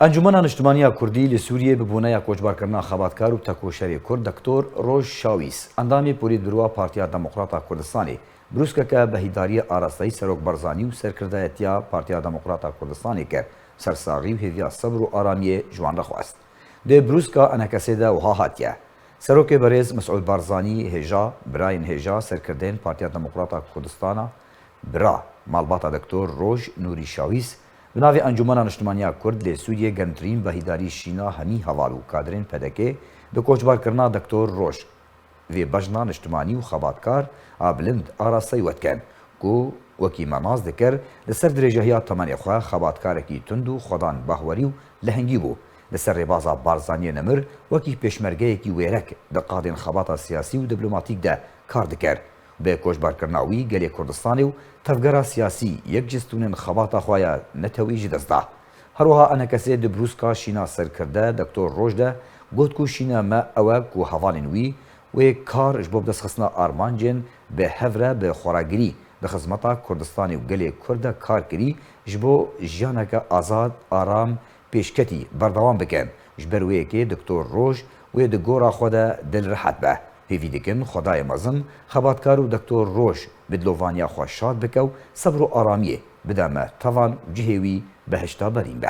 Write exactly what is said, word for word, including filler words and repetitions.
Encûmena Niştimaniya Kurdî li Sûriyê bi boneya koçbarkirina xebatkar û tekoşerê Kurd Doktor Roj Şawîs, endamê Polîtbîroya Partiya Demokrata Kurdistanê, brûskeke behdîdariyê arasteyî Serok Barzanî û serkirdayetiya Partiya Demokrata Kurdistanê kir, sersaxî û hêviya sebr û aramiyê ji wan re xwest. Di brûska enekesê de wiha hatiye: Serokê Berêz Mesûd Barzanî hêja, birayên hêja serkirdeyên Partiya Demokrata Kurdistana, bira malbata Doktor Roj Nûrî Şawîs, bi navê Encûmena Niştimaniya Kurd lê Sûriyê germtirîn behdîdarî şîna hemî heval û kadrên P D K bi koçbarkirina Doktor Roj vê bejna niştimanî û xebatkar a bilind arasteyî we dikin, ku wekî me nas dikir, li ser dirêjehiya temenê xwe xebatkarekî tund û xwedan bahwerî û lehengî bû. Li ser rêbaza Barzaniyê nemir wekî pêşmergeyekî wêrek di qadên xebata siyasî û diplomatîk de kar dikir. Bi koçbarkirina wî gelê Kurdistanê û tevgera siyasî yek ji stûnên xebata xwe ya netewî ji dest da. Her wiha enekesê di brûska şîna serkirde Doktor Roj de got ku şîna me ew e ku hevalên wî wê kar ji bo bidestxistina armancên bi hev re bi xweragirî di xizmeta Kurdistanê û gelê Kurd de kar kirî, ji bo jiyaneke azad, aram, pêşketî berdewam bikin. Ji ber wê yekê Doktor Roj wê di gora xwe de dil rehet be. Hêvî dikin Xwedayê mezin xebatkar û Doktor Roj bi dilovaniya xwe şad bike û sebr û aramiyê bide me tevan û cihê wî behişta berîn be.